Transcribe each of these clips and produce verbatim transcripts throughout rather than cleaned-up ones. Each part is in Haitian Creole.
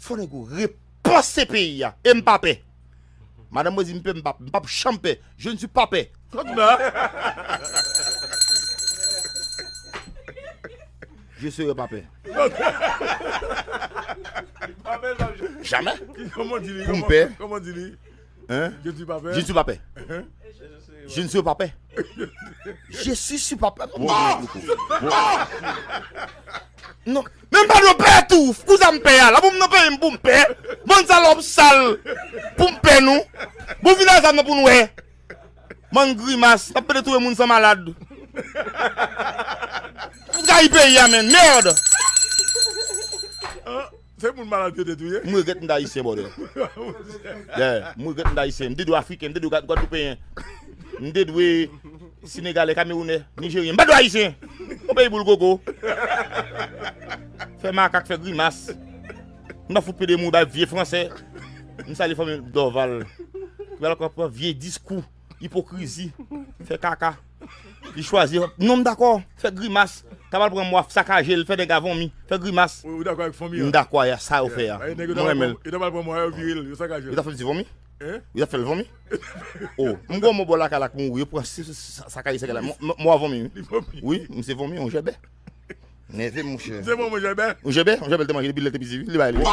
Fò nèg yo repanse peyi a. E m pa pè. Madanm mwen di m pè, m p ap, m p ap janm pè. Je ne suis pas pè. Kòman? Je serai pas pè. Jamais. Kòman di li? Pou m pè. Kòman di li? Hein? Je suis pas pè. Je ne suis pas pè. Hein? Je ne suis pas pè. Je suis, suis pas pè. Bon, bon, bon, bon. Non. Men m pa dwe pè tou. Pou sa m pè a la. Pou m nan peyi m pou m pè. Bann salòp sal. Pou m pè nou. Bon, vin a zam nan pou nou wè. Bann grimas. N ap pede touye moun san malad. Fout gayi peyi a, menn. Mèd. Se moun malad yo te touye? M regrèt m t ayisyen, brother. Yeah, m regrèt m t ayisyen. M te dwe afriken, m te dwe gad-, gwadloupeyen. M te dwe senegalè, kamewounè, nijeryen. M pa dwe ayisyen. Yon peyi boul koko. Fè makak, fè grimas. M pa fout pede moun bay vye fransè. M salye fanmi Dorval. Ki pral ankò pran vye diskou. Ipokrizi, fè kaka. Li chwazi, non, m dakò, fè grimas. T ap al pran mwa, sakaje l, fè nèg a vòmi, fè grimas. Ou, ou dakò avèk fanmi an? M dakò a sa yo fè a. Mwen renmen l. Yo t ap al pran mwa, yo vire l, yo sakaje l. Yo t ap fè l ti vòmi? Hein? Yo t ap fè l vòmi? Oh, m gon mò bò lakay la k mouri, yo pran si, si, sa, sakaje sa la. Mò, mò, mò a vòmi, wi. Li vòmi. Wi, misye vòmi, yon jèbè. Nève, monchè. Misye vòmi, yon jèbè. Yon jèbè, yon jèbè, l te manje depi lè l te piti, wi. Li bay li.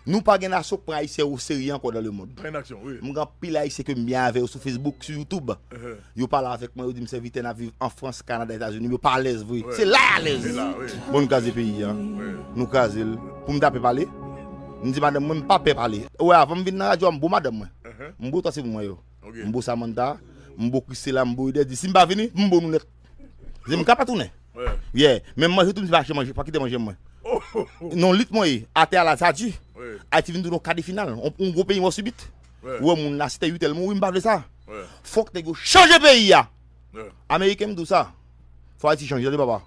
Nou pa gen nasyon k pran Ayisyen oserye ankò dans le monde. Pa gen nasyon, wi. M gen anpil Ayisyen ke m byen avè yo sou Facebook, sou YouTube. Yo pale avèk mwen, yo di m sèvitè n ap viv an Frans, Kanada, Etazini, yo pa alèz vre. Se la y alèz. Se la, wi. Bon, nou kraze peyi a. Wi. Nou kraze l. Pou m ta pè pale. M di madanm mwen, m pa pè pale. Ou wè, avan m vin nan radyo a, m bo madanm mwen. M bo twa se pou mwen yo. M bo Samantha, m bo Christela, m bo Eddy. Si m pa vini, m bo nou nèt. Di m ka pa tounen. Yeah. Men manje tou, m di pa achte manje, pa kite manje mwen. Non, lit mwen ye. Atè a la, sa di. Ayiti vin tounen yon ka de final. On, on gwo peyi mò sibit. Ou wè moun la, si te uit èl mouri, m pa vle sa. Fòk nèg yo chanje peyi a. Ameriken, m di w sa. Fò Ayiti chanje, tande papa.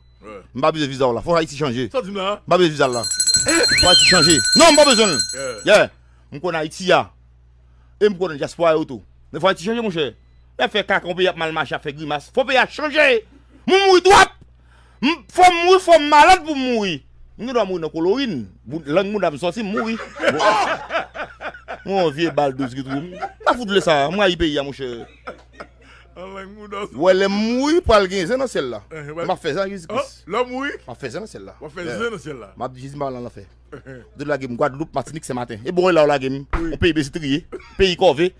M pa bezwen viza w la. Fò Ayiti chanje. Sa di m la? M pa bezwen viza l la. Fò Ayiti chanje. Non, m pa bezwen l. Yeah. M konn Ayiti a. E m konnen dyaspora yo tou. Men fò Ayiti chanje, monchè. Y ap fè kaka, yon peyi ap mal mache, ap fè grimas. Fò peyi a chanje. Moun mouri twòp. M, fò m mouri, fò m malad pou m mouri. M gen dwa mouri nan kolorin. Lang moun ap sòti, m mouri. Bon. Yon vye bal douz ki touye m. M pa fout vle sa. M rayi peyi a, monchè. Wè, lè m mouri, pral gen zen nan syèl la. M ap fè zen ak Jezi Kris. Lè w mouri? M ap fè zen nan syèl la. W ap fè zen nan syèl la. M ap di Jezi m pa al nan lanfè. Ou te lage m Gwadloup, Matinik, Senmaten. E bon, e la ou lage m. Yon peyi besitriye, peyi kòve.